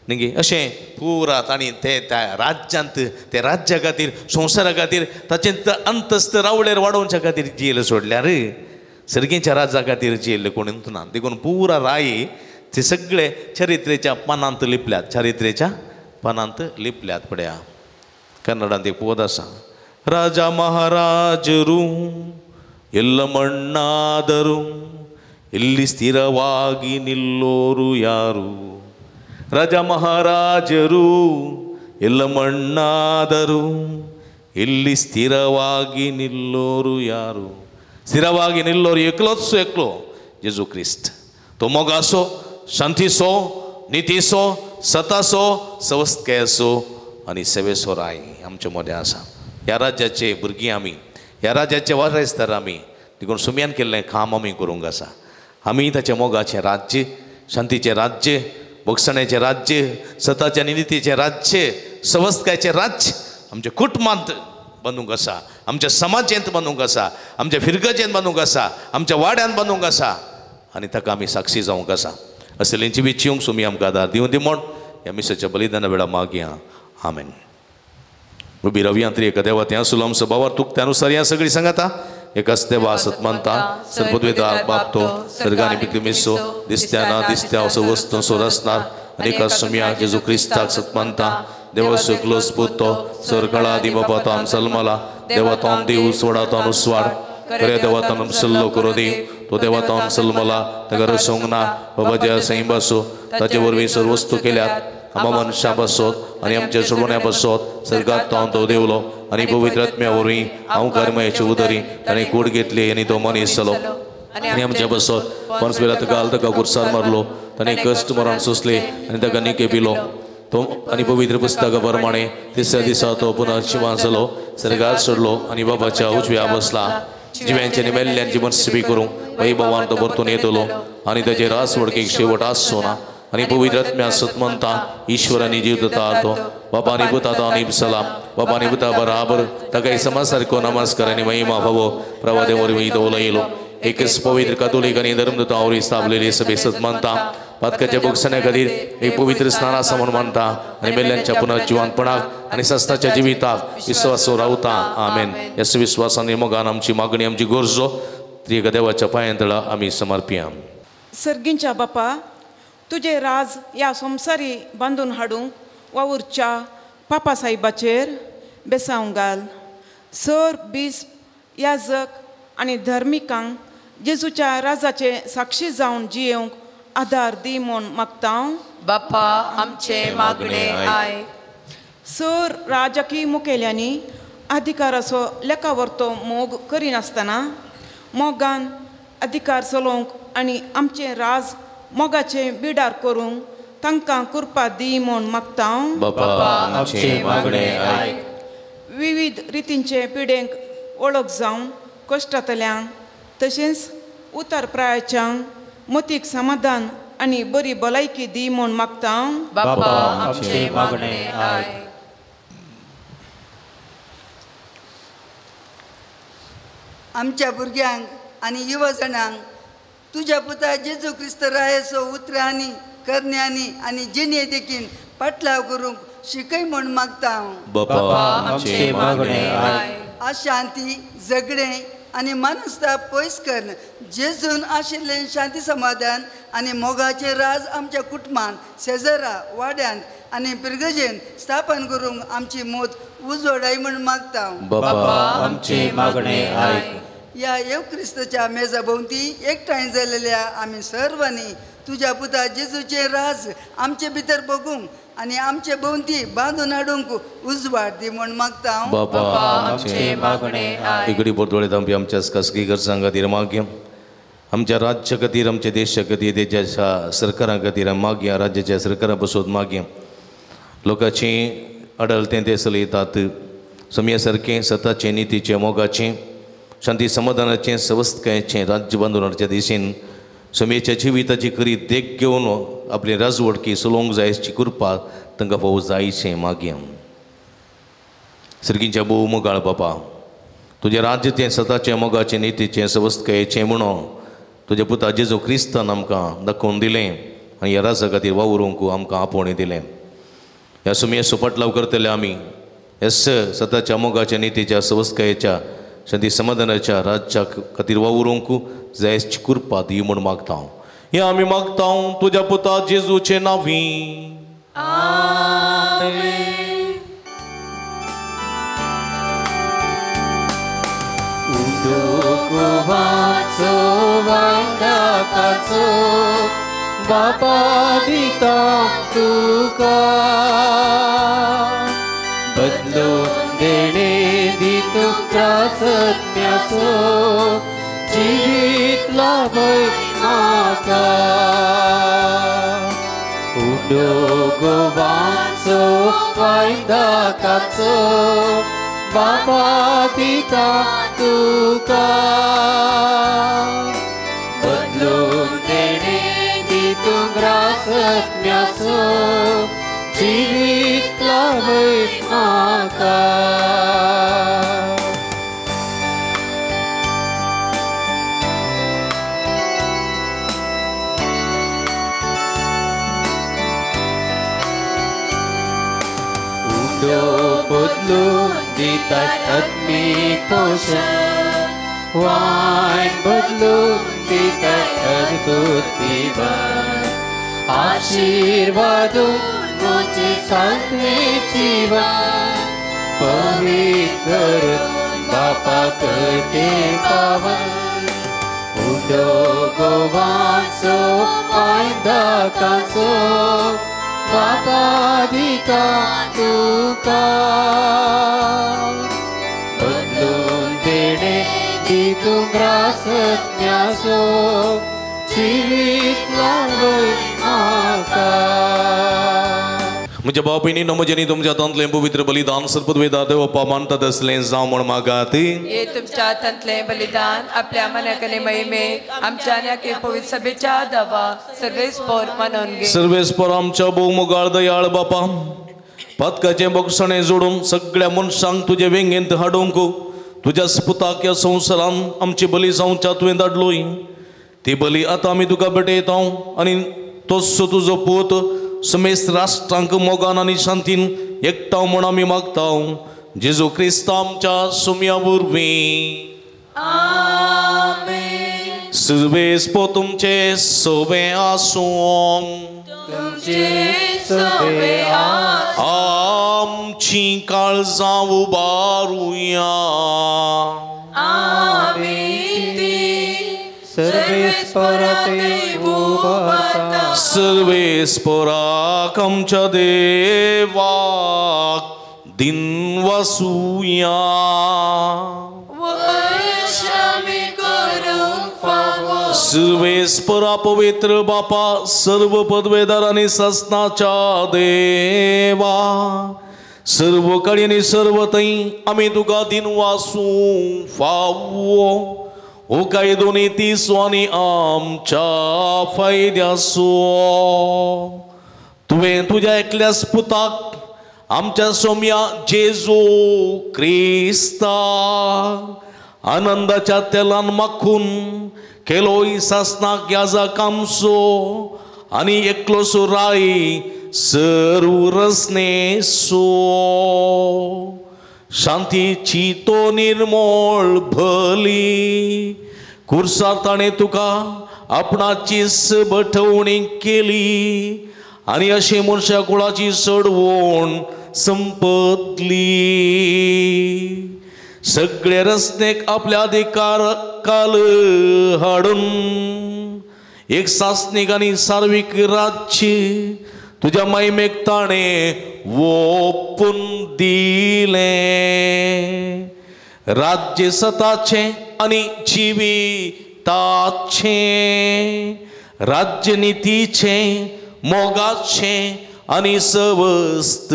न्ही, अशें पुरा तांणी ते त्या राज्यांत ते राज्या खातीर संवसारा खातीर ताचें अंतस्थ रावळेर वाडोवच्या खातीर जियेले सोडल्यार सर्गींच्या राज्या खातीर जियेल्ले कोणूच ना. देखून पुरा राय ते सगळे चरित्रेच्या पानांत लिपल्यात, चरित्रेच्या पानांत लिपल्यात. पळया कन्नडांत एक पद आसा, राजा महाराजರು ಎಲ್ಲ ಮಣ್ಣಾದರು ಇಲ್ಲಿ ಸ್ಥಿರವಾಗಿ ನಿಲ್ಲೋರು ಯಾರು, ರಾಜ ಮಹಾರಾಜರು ಎಲ್ಲ ಮಣ್ಣಾದರು ಇಲ್ಲಿ ಸ್ಥಿರವಾಗಿ ನಿಲ್ಲೋರು ಯಾರು. ಸ್ಥಿರವಾಗಿ ನಿಲ್ಲೋರು એકલો એકલો जेजू क्रिस्त. तो मोगासो, शांतीसो, नितीसो, सतासो, सवस्तकायेचो आनी सेवेसो राय आमचे मदें आसा. ह्या राज्याचे भुरगीं आमी, ह्या राज्याचे वारसदार आमी, देखून सुम्यान केल्लें काम आमी करूंक आसा. आमी ताच्या मोगाचें राज्य, शांतीचें राज्य, भोगसण्याचें राज्य, सताचें आनी नितीचें राज्य, सवस्तकायेचें राज्य आमच्या कुटुंबांत बांदूंक आसा, आमच्या समाजेंत बांदूंक आसा, आमच्या फिरगजेंत बांदूंक आसा, आमच्या वाड्यांत बांदूंक आसा आनी ताका आमी साक्षी जावंक आसा. असलेंची बी चिवंक सुमी आमकां आदार दिवं दी म्हूण ह्या मिसाच्या बलिदाना वेळा मागया. आमेन. उबी रवया त्रिएक देवा त्या सुलम सभावार तुक त्यानुसार या सगळी सांगाता एकाच देवा सतमानता सर्वद्वेता बाप तो सर्गानी पितृमिसो दिसत्या ना दिसत्या असो वस्तू सोरसनार आनी एकाच सुमया जेजू क्रिस्ताक सतमानता देवा सुकलोस पूत तो सरकळा दिबापा तो आम सलमाला देवा तो आम देव सोडा तो अनुस्वार खरे देवा तो सल्लो करो देव तो देवा तो आम सलमला ताका रसोंक ना बाबा ज्या सैं बासो ताचे वरवीं सर्व वस्तू केल्यात आमा मनशां पासत आनी आमच्या सोडवण्या पासत सर्गात तो तो देवलो आनी पवित्र आत्म्या वरवीं हांव कर्मयाचे उदरी ताणें कूड घेतली आनी तो मनीस जालो आनी आमच्या पासत पन्सवेला ताका ताका कुर्सार मारलो ताणें कश्ट मरण सोंसले आनी ताका निके पिलो तो आनी पवित्र पुस्तका प्रमाणे तिसऱ्या दिसा तो पुनः जिवान जालो सर्गात सोडलो आनी बाबाच्या उजव्या बसला जिव्यांचे आनी मेल्ल्यांची मनस्वी करूंक वैभवान तो परतून येतलो आनी ताचे रास वडकेक शेवट आसचो ना आनी पवित्र आत्म्या सतमंता ईश्वरानी जीव दता तो बापानी पुता तो आनी सलाम बापानी पुता बराबर ताका समा सारको नमस्कार आनी महिमा फावो प्रवादे वरवीं तो उलयलो एकच पवित्र कातोलीक आनी धर्मदूतां वरवीं स्थापलेली सभे सतमानता पातकाच्या भोगसण्या खातीर एक पवित्र स्नान आसा म्हूण मानता आनी मेल्ल्यांच्या पुनर्जिवनपणाक आनी सस्ताच्या जिविताक विस्वासो रावता. आमेन. ह्या विस्वासान मोगान आमची मागणी आमची गरजो त्रिएक देवाच्या पांयां तळा आमी समर्पया. सर्गींच्या बापा तुजे राज ह्या संवसारी बांदून हाडूंक वावुरच्या पापा साहेबाचेर बेसांव घाल. सर बिस्प याजक आनी धर्मिकांक जेजूच्या राजाचे साक्षी जावन जियेवंक आदार दी म्हूण मागता. बापा आमचे मागणे आयक. सर राजकीय मुखेल्यांनी अधिकाराचो लेखावरतो मोग करिनासतना मोगान अधिकार चलोवंक आनी आमचें राज मोगाचें बिडार करूंक तांकां कृपा दी म्हूण मागता. बापा आमचे मागणे आयक. विविध रितींचे पिडेंक वळख जावन कश्टांतल्यांक तशेंच उतार प्रायाच्यांक मतीक समाधान आनी बरी भलायकी दी म्हूण मागता. बापा आमचे मागणे आयक. आमच्या भुरग्यांक आनी युवजणांक तुज्या पुता जेजू क्रिस्त रायाचो उतरांनी करण्यांनी आनी जिणे देखीन पाटलाव करूंक शिकय म्हूण मागता हांव. बापा आमचे मागणे आयक. अशांती झगडें आनी मानसता पयस करून जेजून आशिल्लें शांती समाधान आनी मोगाचें राज आमच्या कुटुंबान शेजरा वाड्यांत आनी पिरगजेन स्थापन करूंक आमची मोत उजवाडाय म्हूण मागता. बापा आमचे मागणे आयक. ह्या येव क्रिस्ताच्या मेजा भोंवती एकठांय जाल्ल्या आमी सर्वांनी तुज्या पुता जेजूचें राज आमचे भितर बघूंक आनी आमचे भोंवती बांदून हाडूंक उजवाड दी म्हूण मागता. बापा आमचे मागणे आयक. इगडी पोरतोळे तांपी आमच्या खासगी गरजां खातीर मागया, आमच्या राज्या खातीर, आमच्या देशा खातीर, देशाच्या सरकारां खातीर मागया, राज्याच्या सरकारां पसून मागया. लोकांची अडलतें ते चलयतात समया सारकें सताचें, नितीचें, मोगाचें, शांती समाधानाचें, सवस्तकायेचें राज्य बांदून हाडच्या दिशेन समयेच्या जिविताची खरी देख घेवन आपली राजवडकी चलोवंक जाय अशी कृपा तांकां फावो जायशें मागया. सर्गींच्या भोव मोगाळ बापा, तुजें राज्य तें सताचें, मोगाचें, नितीचें, सवस्तकायेचें म्हणून तुज्या पुता जेजू क्रिस्तान आमकां दाखोवन दिलें आनी ह्या राजा खातीर वावरूंक आमकां आपोवणें दिलें. ह्या सुमयेचो फाटलाव करतले आमी येस सताच्या, मोगाच्या, नितीच्या, सवस्तकायेच्या, शांती समाधानाच्या राज्या खातीर वावरूंक जायची कृपा दी म्हूण मागता. हें आमी मागता तुज्या पुता जेजूचे नांवी. आमेन. उदोगोवाचो वांदाकाचो बापा दिता तुका, बदलो देणे दितो त्रासज्ञाचो जिवीत लाभय म्हाका. उडो गोवाचो वायदाकाचो बापा दिता तुका, बदलो देणे दितो त्रासज्ञाचो जिवीत लाभय म्हाका. उडो बदलून दितात आत्मीक पोशण, वायन बदलून दितात अद्भुत जीवन, आशीर्वादून म्हजें सारकें जीवन, पवित्र करून बापा करते पावन. उडो गोवाचो वायदाकाचो बापा दिता तुका, बदलून देणे दितूं त्रासज्ञाचो जिवीत लाभय म्हाका. म्हज्या भाव भयणीनो, म्हजें तुमच्या हातांतलें पवित्र बलिदान सर्पद्वेदा देवप्पा मानता तसलें जावं म्हूण मागात. हे तुमच्या हातांतलें बलिदान आपल्या मनाकले महिमे आमच्या आनी पवित्र सभेच्या दावा सर्वेस्पोर मानून घे. सर्वेस्पोर आमच्या भोव मोगाळ दयाळ बापा, पातकाचें बोगसणें जोडून सगळ्या मनशांक तुजे वेंगेंत हाडूंक तुज्या पुताक ह्या संवसारान आमची बली जावच्या तुवें धाडलोय. ती बली आतां आमी तुका भेटयता आनी तोच तुजो पूत समेस्त राष्ट्रांक मोगान आनी शांतीन एकठांव म्हूण आमी मागता. जेजू क्रिस्त आमच्या सुमया वरवीं. आमेन. सर्वेस्पोर तुमचे सोबे आसूं. तुमचे सोबे आसूं. आमची काळजां उबारुया. आमी सर्वेस्पोराक आमच्या देवाक दिनवासुया. सर्वेस्पोरा पवित्र बापा, सर्व पदवेदार आनी सासनाच्या देवा, सर्व कडेन आनी सर्व थंय आमी तुका दिनवासूं फावो. ओ कायदो नीतीचो आनी आमच्या फायद्याचो तुवें तुज्या एकल्याच पुताक आमच्या सोम्या जेजू क्रिस्ता आनंदाच्या तेलान माखून केलोय सासनाक याजाक आमचो आनी एकलोसो राय सर्व रसनेसो. शांतीची तो निर्मोळ भली कुर्सार ताणें तुका आपणाची बठवणी केली आनी अशें मनशा कुळाची चडवण संपतली. सगळे रस्तेक आपल्या अधिकार काल हाडून एक सासणीक आनी सार्वीक राज्य तुज्या महिमेक ताणें ओपून दिलें. राज्य सताचें आनी जिविताचें, राज्य नितीचें, मोगाचें आनी सवस्तकायेचें.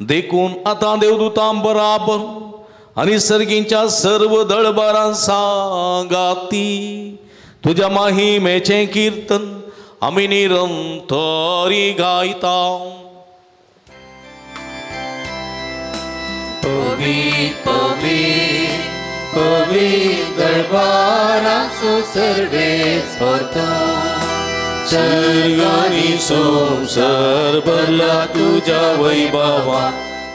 देखून आतां देवदूतां बराबर आनी सर्गींच्या सर्व दळबारां सांगाती तुज्या महिमेचें किर्तन आमी निरंतरी गायता. पवित्र पवित्र पवित्र दरबाराचो सर्वेस्पर सर्गानी संवसार भरला तुज्या वैभवा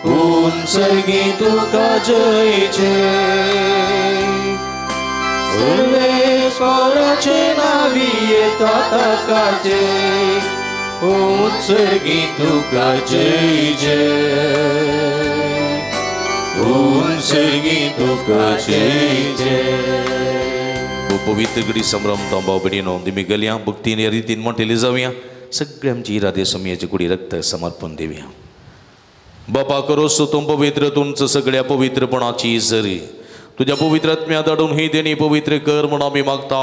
उंचगी तुका जय जय. सर्वेस्पराचे नावी येता ताका जय, उंचगी तुका जय जय, उंचगी तुका जय जय. पवित्र घडी संभ्रम भाव भयणीनो दिमी गलया भक्तीन ह्या रितीन मोटेली जावया. सगळे आमची इरादे सोमयाचे कुडी रक्त समर्पण दिवया. बापा करोस तूं पवित्र तुमचं सगळ्या पवित्रपणाची जरी तुज्या पवित्र आत्म्या धाडून ही देणी पवित्र कर म्हूण आमी मागता.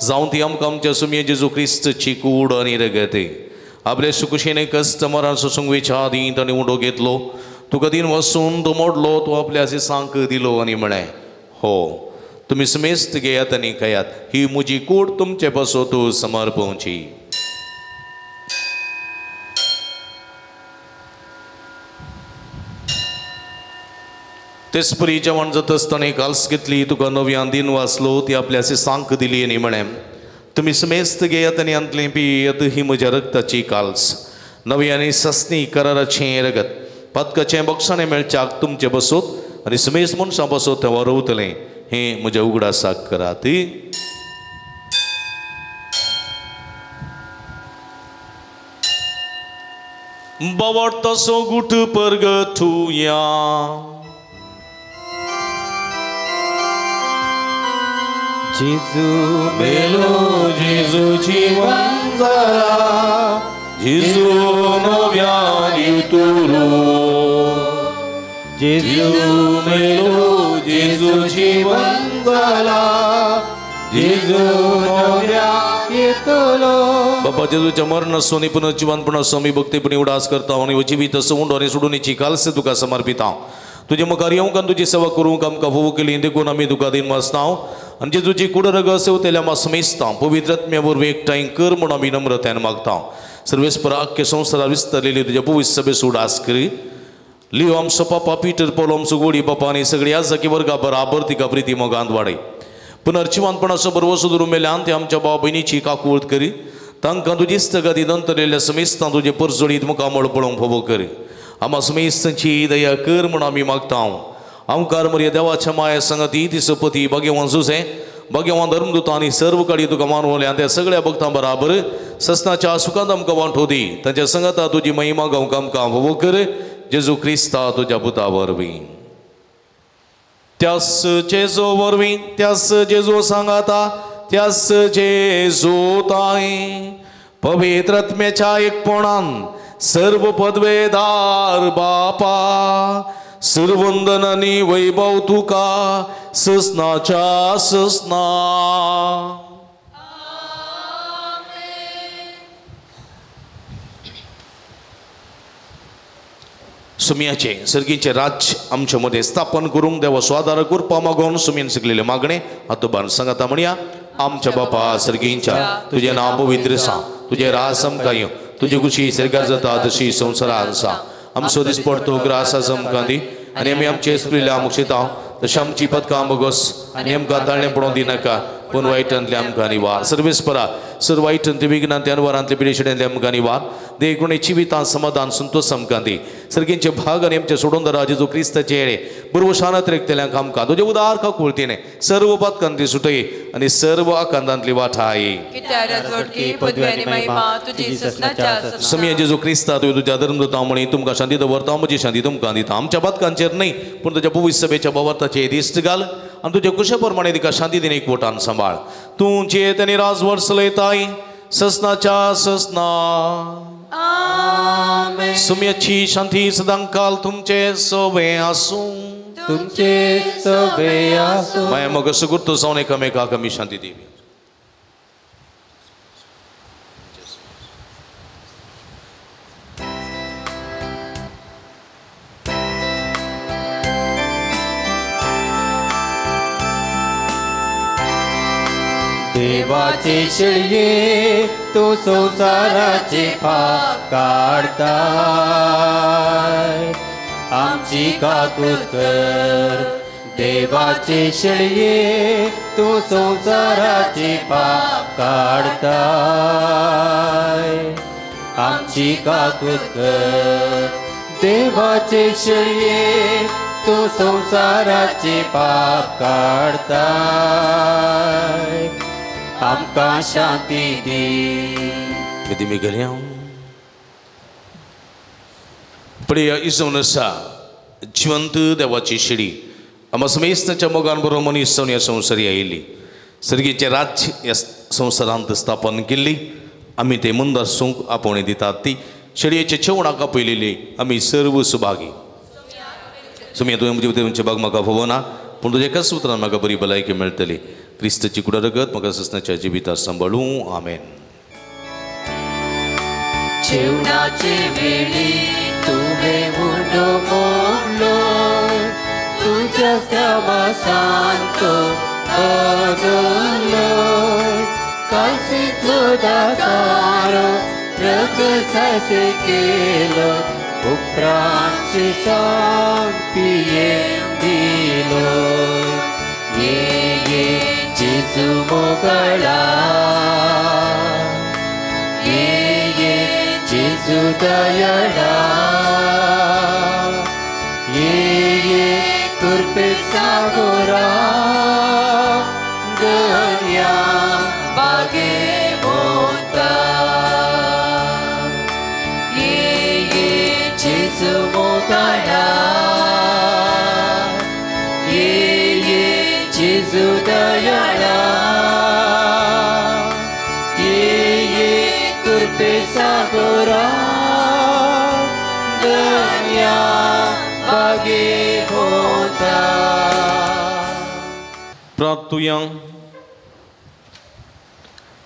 जावं ती आमकां आमच्या सुमये जेजू क्रिस्तची कूड आनी रगत. आपले सुकुशेने कश्ट मरण सोसूंक विचार दीत आनी उंडो घेतलो, तुका दिन वसून तो मोडलो, तो आपल्या सांक दिलो आनी म्हळें, हो तुमी समेस्त घेयात आनी खायात, ही म्हजी कूड तुमचे पासत समर्पवची. तेचपरी जेवण जाता आसतना काल्स घेतली, तुका नव्यान दिन वाचलो, ती आपल्या सांक दिली आनी म्हळें, तुमी समेस्त घेयात आनी आंतलें पियेत, ही म्हज्या रक्ताची काल्स, नवी आनी सस्नी कराराचें रगत, पातकाचें बक्षाणें मेळच्याक तुमचे बसोत आनी समेस्त मनशां बसोत तें वरवतलें, हें म्हज्या उगडासाक करात. बावट तसो गुट परगठुया. जेजू मेलो, जेजू जिवन जाला, जेजू नव्यान युतुलो, जेजू मेलो, जेजू जिवन जाला, जेजू नव्यान युतुलो. बाबा जेजूच्या मरण आसूं आनी पुनर्जिवनपण आसूं आमी भक्तीपणी उडास करता आनी जिवीत असो उंडो आनी सोडूनीची कालसे तुका समर्पिता. तुजे मुखार येवंक आनी तुजी सेवा करूंक आमकां फोव केली देखून आमी तुका दिन वाचता आनी जेजूची कूड रगत सेवतेल्या आमकां समेस्ता पवित्र आत्म्या वरवीं एकठांय कर म्हूण आमी नम्रतायेन मागता. सर्वेस्पर आख्खे संवसारार विस्तारलेली तुज्या पवित्र सभेचो उडास करी. लियो आमचो पापा पीटर पॉल आमचो गोडी बापा आनी सगळी आजाकी वर्गा बराबर तिका प्रिती मोगांत वाडय. पुनर्जिवनपणाचो बरवसो धरून मेल्यान ते आमच्या भाव भयणीची काकूळत करी. तांकां तुजी इश्टगती नंतरलेल्या समेस्तां तुजे परजळीत मुखामळ पळोवंक फावो करी. आमा समेस्तांची दया कर म्हूण आमी मागता. आमकार मरिया देवाच्या माया संगती ती सपती भाग्यवान जुसे भाग्यवान धर्मदूत आनी सर्व काडी तुका मानवल्या त्या सगळ्या भक्तां बराबर ससनाच्या सुखांत आमकां वांटो दी. तांच्या संगता तुजी महिमा गावंक आमकां फावो कर. जेजू क्रिस्ता तुज्या पुता वरवीं. त्यास जेजू वरवीं, त्यास जेजू सांगाता, त्यास जेजू ताई पवित्र आत्म्याच्या एकपणान सर्व पदवेदार बापा सर्वंदन आनी वैभव तुका ससनाच्या ससना. सुमयाचे सर्गीचे राज्य आमच्या मदें स्थापन करूंक देवा स्वादार करपा मागोवन सुमयेन शिकलेले मागणें आतोबान सांगाता म्हणया. आमच्या बापा सर्गींच्या तुजें नांव पवित्र सा, तुजें राज आमकां येवं, तुजी खुशी सर्गार जाता तशी संवसारान आसा. आमचो दिसपडतो ग्रास आमकां दी आनी आमी आमचे स्त्रीला मुक्षिता तशें आमची पदकां बगोस आनी आमकां ताळणें पडोवंक दिनाका, पूण वायटांतले आमकां निवार. सर्वेस्परा सर वायटांतले विघ्नांतले अनवरांतले पिडेशिड्यांतले आमकां निवार. देखून जिवितांत समाधान संतोष आमकां दी. सर्गींचे भाग आनी आमच्या सोडोंदरा जेजू क्रिस्ताचे येणे बरोबर शानत रेखतल्यांक आमकां तुजे उदार काकुळतीने सर्व पातकांतली सुटय आनी सर्व आकांतांतली वाठाय. समिया जेजू क्रिस्ता तुवें तुज्या धर्म दिता म्हणी तुमकां शांती दवरता, म्हजी शांती तुमकां दिता. आमच्या पातकांचेर न्हय पूण तुज्या पवित्र सभेच्या भावार्थाचेर दिश्ट घाल आनी तुज्या कुशा प्रमाणे तिका शांती दिवन एकवटान सांबाळ. तूं जियेत आनी राजवट चलयताय ससनाच्या ससना. सुम्याची शांती सदांकाल तुमचे सोबे आसूं. तुमचे सोबे आसूं. माया मग सुगुर्त जावन एकामेकाक आमी शांती दिवी. देवाचे शेळये तूं संवसाराचे पाप काडताय, आमची काकूत कर. देवाचे शेळये तूं संवसाराचे पाप काडताय, आमची काकूत कर. देवाचे शेळये तूं संवसाराचे पाप काडताय, आमकां शांती दी. विधी गेल्या प्रिय इसवण आसा जिवंत देवाची शिडी आमा समेस्ताच्या मोगान बरोबर मनीस जावन ह्या संवसारी आयिल्ली. सर्गीचें राज्य ह्या संवसारांत स्थापन केल्ली आमी ते मुंदासूंक आपोवणी दितात. ती शेडयेच्या जेवणाक आपयलेली आमी सर्व सुभागी. सुमया तुवें म्हजे तुमचे भाग म्हाका फवना पूण तुज्या एकाच उतरान म्हाका बरी भलायकी मेळटली. क्रिस्ताची कुडा रगत म्हाका ससनाच्या जिविता सांबाळूं. आमेन. जेवणाचे वेळी तुवें उंडो मोडलो, तुज्या देवासान तो बदल्लो. कासींतलो दातारो रगत सासे केलो, उपरांत शिसांग पियेवंक दिलो. ये ये जेजू मोगळा, ये ये जेजू दयाळा, ये ये कृपे सागोरा दर्या बागे मोता. ये ये जेजू मोगळा, ये ये जेजू दयाळा, ये ये कृपे सागोरा दर्या बागे होता. प्रार्थुया.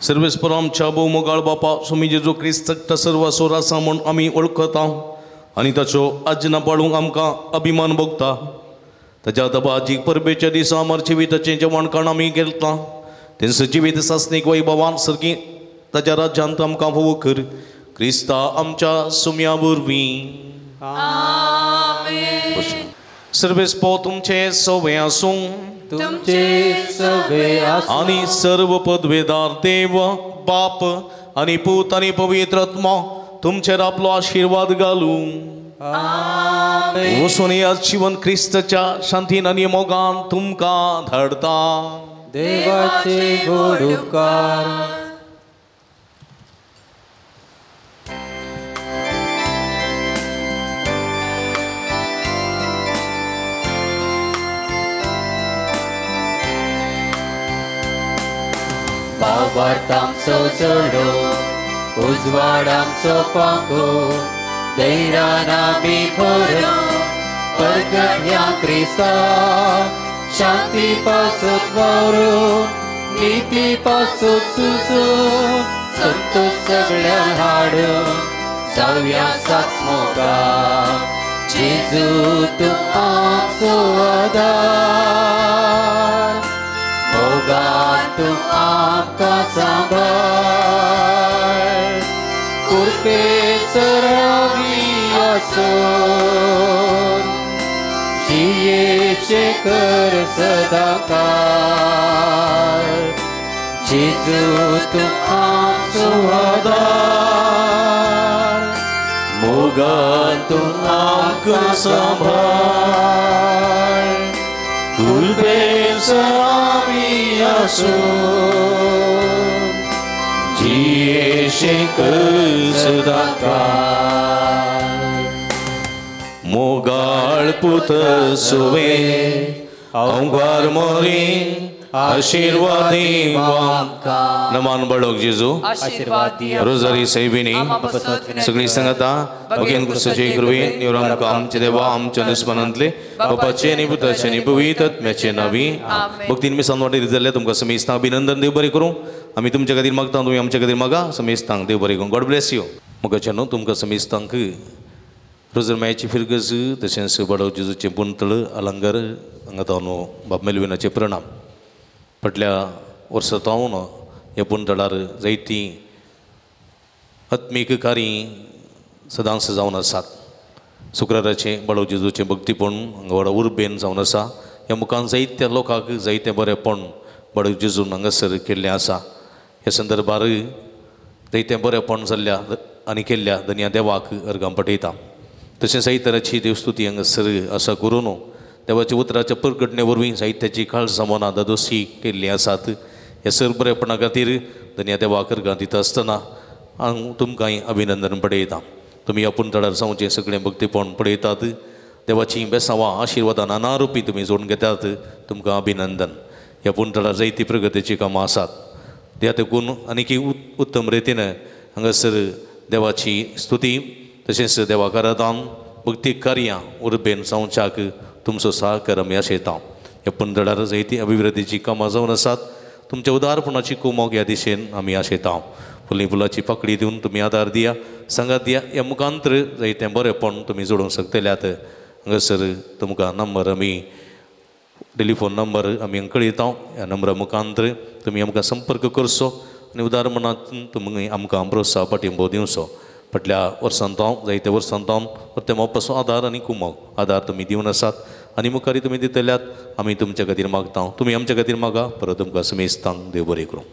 सर्वेस्पर आमच्या भोव मोगाळ बापा स्वामी जेजू क्रिस्त सर्व सोर आसा म्हूण आमी वळखता आनी ताचो आज्ञा पाळूंक आमकां अभिमान भोगता. ताच्या दबाजीक परबेच्या दिसा अमर जिविताचें जेवण खाण आमी घेतलां. तेंचो जिवीत सासणीक वैभवान सर्गी ताच्या राज्यांत आमकां फोव कर. क्रिस्ता आमच्या सुम्या वरवीं. सर्वेस्पर तुमचे सवे आसूं. तुमचे सवे आसूं. आनी सर्व पदवेदार देव बाप आनी पूत आनी पवित्र आत्मा तुमचेर आपलो आशिर्वाद घालूं. वचून ह्या जिवन क्रिस्ताच्या शांतीन आनी मोगान तुमकां धाडता. देवाचे गोड उपकार. भावार्थांचो चडो उजवाडांचो पांखो धैर्यान आमी भरो परगण्या क्रिस्ता. शांती पासत वावरो निती पासत सुजो संतोष सगळ्यान हाडून जावया साच मोगा. जेजू तूं आमचो आदार, मोगान तूं आमकां सांबाळ. कृपे सरावी आसून जियेचे कर सदाकाळ. जेजू तूं आमचो आदार, मोगान तूं आमकां सांबाळ, कुलबेस आमी आसूं जियेशे सदांकाळ। मोगाळ पुत सुवे अंगार मोरी आशीर्वादी नमान बळोक जेजू रोजारी सैबिनी सगळी संगता भगेन क्रिस्ताचे कृपे निवराम आमचे देवा आमच्या दुस्मनांतले बापाचे आनी पुताचे आनी पवित्र आत्म्याचे नावी। भक्तीन मिसान वाटेर जाल्ले तुमकां समेस्तांक अभिनंदन। देव बरें करूं। आमी तुमच्या खातीर मागता, तुमी आमच्या खातीर मागा। समेस्तांक देव बरें करूं। गॉड ब्लेस you. मोगाच्यानो तुमकां समेस्तांक रोजर मायाची फिरगज तशेंच बाळो जेजूचें पुंतळ अलंकार हांगा तावन बाब मेलविनाचे प्रणाम। फाटल्या वर्सा तावन ह्या पुंतळार जायतीं आत्मीक कार्य सदांच जावन आसात। शुक्राराचें बाळो जेजूचें भक्तीपण हांगा व्हडा उर्बेन जावन आसा। ह्या मुखान जायत्या लोकांक जायतें बरेंपण बाळो जेजून हांगासर केल्लें आसा। ह्या संदर्भार जायतें बरेंपण जाल्ल्या आनी केल्ल्या धन्या देवाक अर्गां पठयता। तशें साहित्याची देवस्तुती हांगासर आसा करून देवाच्या उतराच्या परगटणे वरवीं साहित्याची काळजां मनां दादोशी केल्लीं आसात। ह्या सर बरेपणा खातीर धन्या देवाक अर्गां दिता आसतना हांव तुमकांय अभिनंदन पडयता। तुमी ह्या पुंतळार जावचें सगळें भक्तीपण पळयतात। देवाचीं बेसांवां आशिर्वादां नाना रुपी तुमी जोडून घेतात। तुमकां अभिनंदन। ह्या पुंतळार जायती प्रगतीचीं कामां आसात। त्या देखून आनीक उत्तम रितीन हांगासर देवाची स्तुती तशेंच देवाक आराधन भक्ती कार्यां उर्बेन जावच्याक तुमचो सहकार आमी आशयता। ह्या पुंतळार जायती अभिवृद्धीचीं कामां जावन आसात। तुमच्या उदारपणाची कुमोक ह्या दिशेन आमी आशयता। फुली फुलाची पाकळी दिवन तुमी आदार दिया, सांगात दिया। ह्या मुखांतर जायतें बरेंपण तुमी जोडूंक शकतल्यात। हांगासर तुमकां नंबर आमी टेलिफोन नंबर आमी कळयता। ह्या नंबरा मुखांतर तुमी आमकां संपर्क करचो आनी उदारपणांत तुमी आमकां प्रोत्साह पाठिंबो दिवचो। फाटल्या वर्सान तावन जायत्या वर्सान तावन परते मोपाचो आदार आनी कुमोक आदार तुमी दिवन आसात आनी मुखारी तुमी दितल्यात। आमी तुमच्या खातीर मागता, तुमी आमच्या खातीर मागा। परत तुमकां समेस्तांक देव बरें करूं।